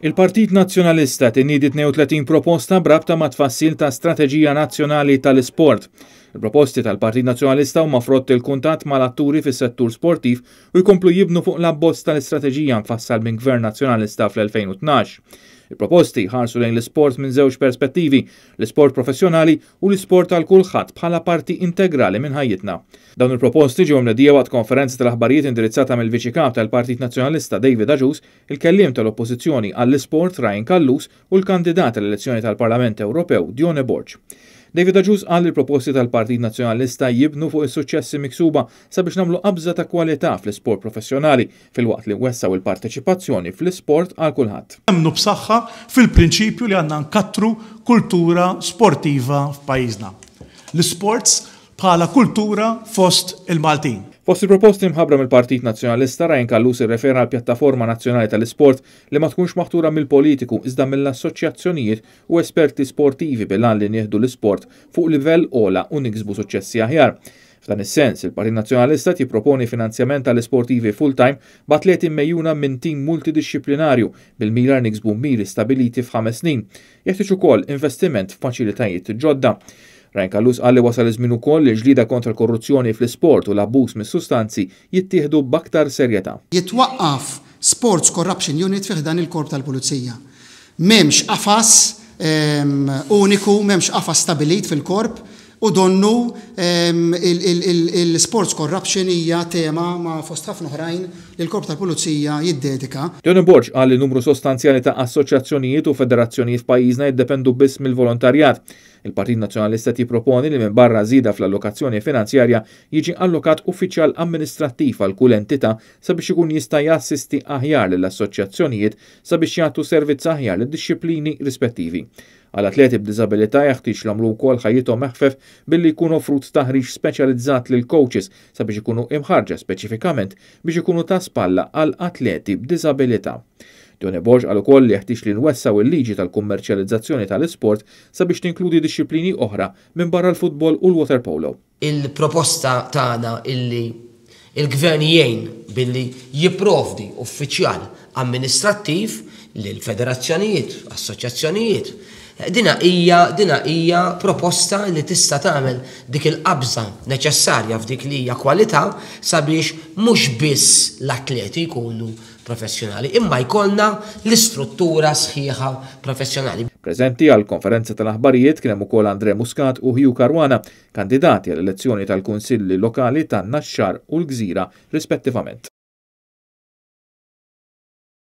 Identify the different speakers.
Speaker 1: Il-Partit Nazzjonalista qed iniedi 32 proposta b'rabta ma' tfassil ta' Strateġija Nazzjonali tal-Isport. Il-proposti tal-Partit Nazzjonalista huma frott il-kuntatt mal-atturi fis-settur sportiv u jkomplu jibnu fuq l-abbozz tal-istrateġija mfassal minn Gvern Nazzjonalista fl-2012. Il-proposti ħarsu lejn l-isport minn żewġ perspettivi, l-isport professjonali u l-isport għal kulħadd bħala parti integrali minn ħajjitna. Dawn il-proposti ġew mnedija waqt konferenza tal-aħbarijiet indirizzata mill-Viċi Kap tal-Partit Nazzjonalista David Agius, il-kelliem tal-Oppożizzjoni għall-Isport Ryan Callus u l-kandidat għall-elezzjoni tal-Parlament Ewropew Dione Borg. David Agius qal li l-proposti tal-Partit Nazzjonalista jibnu fuq is-suċċessi miksuba sabiex nagħmlu qabża ta' kwalità fl-isport professjonali filwaqt li nwessgħu il-parteċipazzjoni fl-isport għal kulħadd.
Speaker 2: Nemmnu b'saħħa fil-prinċipju li għandna nkattru kultura sportiva f'pajjiżna. L-isports bħala kultura fost il-Maltin.
Speaker 1: Fost il-proposti mħabbra mill-Partit Nazzjonalista, Ryan Callus irrefera għal pjattaforma nazzjonali tal-isport li ma tkunx maħtura mill-politiku iżda mill-assoċjazzjonijiet u esperti sportivi bil-għan li nieħdu l-isport fuq livell ogħla u niksbu suċċessi aħjar. F'dan is-sens, il-Partit Nazzjonalista jipproponi finanzjament tal-isportivi full-time b'atleti megħjuna minn tim multidixxiplinarju bil-mira niksbu miri stabiliti f'5 snin. Jeħtieġ ukoll investiment f'faċilitajiet ġodda. Ryan Callus qal li wasal iż-żmien ukoll li ġlida kontra l-korruzzjoni fl-isport u l-abbuż mis-sustanzi jittieħdu b'aktar serjetà.
Speaker 3: Jitwaqqaf Sports Corruption Unit fi ħdan il-Korp tal-Pulizija. M'hemmx qafas uniku, m'hemmx qafas stabilit fil-korp u donnu il-sports corruption hija tema ma' fost ħafna oħrajn li l-Korp tal-Pulizija jiddedika.
Speaker 1: Dione Borg qal li numru sostanzjali ta' assoċjazzjonijiet u federazzjonijiet f'pajjiżna jiddependu biss mill-volontarjat. Il-Partit Nazzjonalista jipproponi li minn barra żieda fl-allokazzjoni finanzjarja jiġi allokat uffiċjal amministrattiv għal kull entità sabiex ikun jista' jassisti aħjar lill-assoċjazzjonijiet sabiex jagħtu servizz aħjar lid-dixxiplini rispettivi. Għal atleti b'diżabilità jeħtieġ nagħmlu wkoll ħajjithom eħfef billi jkun offrut taħriġ speċjalizzat lil coaches sabiex ikunu imħarġa speċifikament biex ikunu ta' spalla għal atleti b'diżabilità. Dione Borg qal ukoll li jeħtieġ li nwessgħu il-liġi tal-kummerċjalizzazzjoni tal-isport sabiex tinkludi dixxiplini oħra minn barra l-futbol u l-waterpolo.
Speaker 4: Il-proposta tagħna illi il-gvern jgħin billi jipprovdi uffiċjal amministrattiv lil federazzjonijiet, assoċjazzjonijiet. Dina hija proposta li tista' tagħmel dik il-qabża neċessarja f'dik li hija kwalità sabiex mhux biss l-atleti jkunu professjonali, imma jkollna l-istruttura sħiħa professjonali.
Speaker 1: Preżenti għal konferenza tal-aħbarijiet kien hemm ukoll Andre Muscat u Hugh Caruana, kandidati għall-elezzjoni tal-Kunsilli Lokali tan-Naxxar u l-Gżira rispettivament.